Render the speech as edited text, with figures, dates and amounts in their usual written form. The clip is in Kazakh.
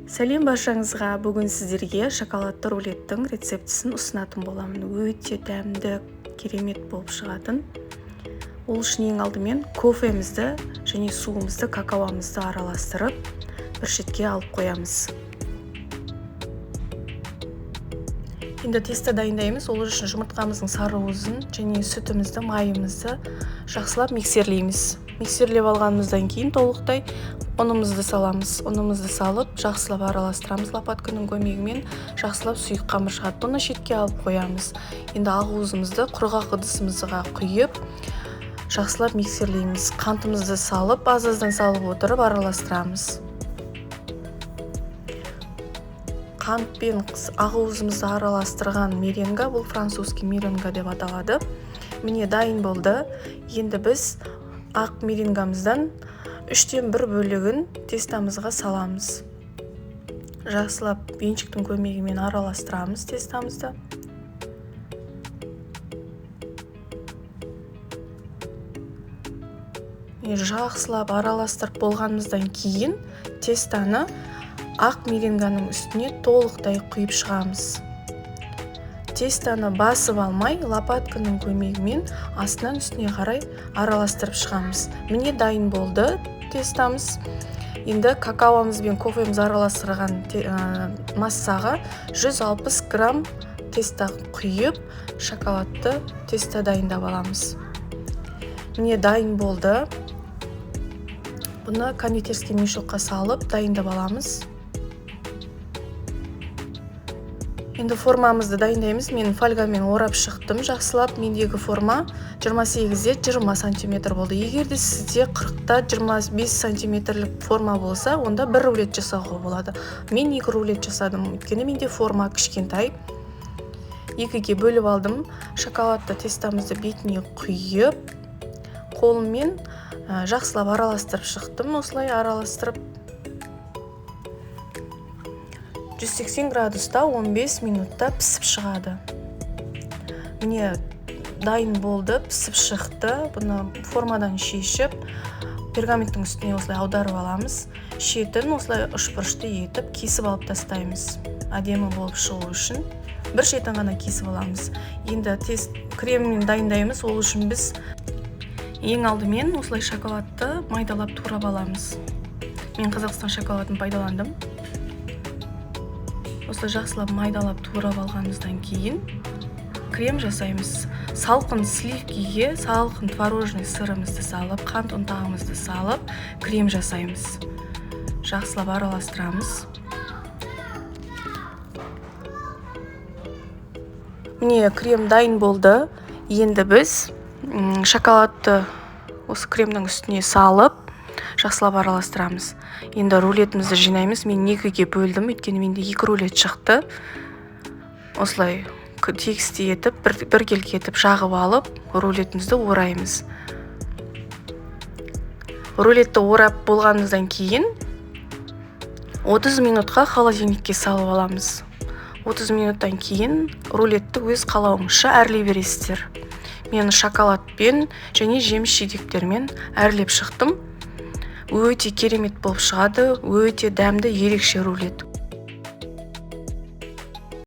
Сәлем баршаңызға. Бүгін сіздерге шоколадты рулеттің рецептісін ұсынатын боламын. Өте дәмді, керемет болып шығатын. Ол үшін ең алдымен кофемізді және суымызды, какаомызды араластырып, бір шетке алып қоямыз. Енді тесто дайындаймыз. Ол үшін жұмыртқамыздың сары уызын және сүтімізді, майымызды жақсылап миксерлейміз. Миксерлеп алғанымыздан кейін толықтай ұнымызды саламыз. Ұнымызды салып, жақсылап араластырамыз лопатканың көмегімен. Жақсылап сұйық қамыр шығады. Бұны шетке алып қоямыз. Енді ақуызымызды құрғақ ыдысымызға құйып, жақсылап миксерлейміз. Қантымызды салып, аз-аздан салып отырып араластырамыз. Қант пен ақуызымызды араластырған меренга, бұл французский меренга деп аталады. Міне, дайын болды. Енді біз ақ меренгамыздан 1/3 бөлігін тестамызға саламыз. Жақсылап венчиктің көмегімен араластырамыз тестамызды. Жақсылап араластырып болғанымыздан кейін тестаны ақ меренганың үстіне толықтай құйып шығамыз. Тестаны басып алмай, лопатканың көмегімен астынан үстіне қарай араластырып шығамыз. Міне, дайын болды тестамыз. Енді какаомыз бен кофеміз араластырған массаға 160 грамм теста құйып, шоколадты теста дайындап аламыз. Міне, дайын болды. Бұны кондитерский мешокқа салып дайындап аламыз. Енді формамызды дайындаймыз. Мен фольгамен орап шықтым жақсылап. Мендегі форма 28-де 20 сантиметр болды. Егер де сізде 40-та 25 сантиметрлік форма болса, онда бір рулет жасауға болады. Мен 2 рулет жасадым, өйткені менде форма кішкентай. 2-ге бөліп алдым. Шоколадты тестамызды бетіне құйып, қолыммен жақсылап араластырып шықтым. Осылай араластырып 180 градуста 15 минутта пісіп шығады. Міне, дайын болды, пісіп шықты. Бұны формадан шешіп, пергаменттің үстіне осылай аударып аламыз. Шетін осылай үшбұрышты етіп кесіп алып тастаймыз. Әдемі болып шығу үшін бір шетін ғана кесіп аламыз. Енді тест кремін дайындаймыз. Ол үшін біз ең алдымен осылай шоколадты майдалап турап аламыз. Мен Қазақстан шоколадын пайдаландым. Осылай жақсылап майдалап турап алғанымыздан кейін крем жасаймыз. Салқын сливкиге салқын творожный сырымызды салып, қант ұнтағымызды салып, крем жасаймыз. Жақсылап араластырамыз. Міне, крем дайын болды. Енді біз шоколадты осы кремнің үстіне салып, жақсылап араластырамыз. Енді рулетімізді жинаймыз. Мен 2-ге бөлдім, өйткені менде 2 рулет шықты. Осылай тегістей етіп, біркелкі етіп жағып алып, рулетімізді ораймыз. Рулетті орап болғанымыздан кейін 30 минутқа холодильникке салып аламыз. 30 минуттан кейін рулетті өз қалауыңызша әрлей бересіздер. Мен шоколадпен және жеміс жидектермен әрлеп шықтым. Өте керемет болып шығады, өте дәмді, ерекше рулет.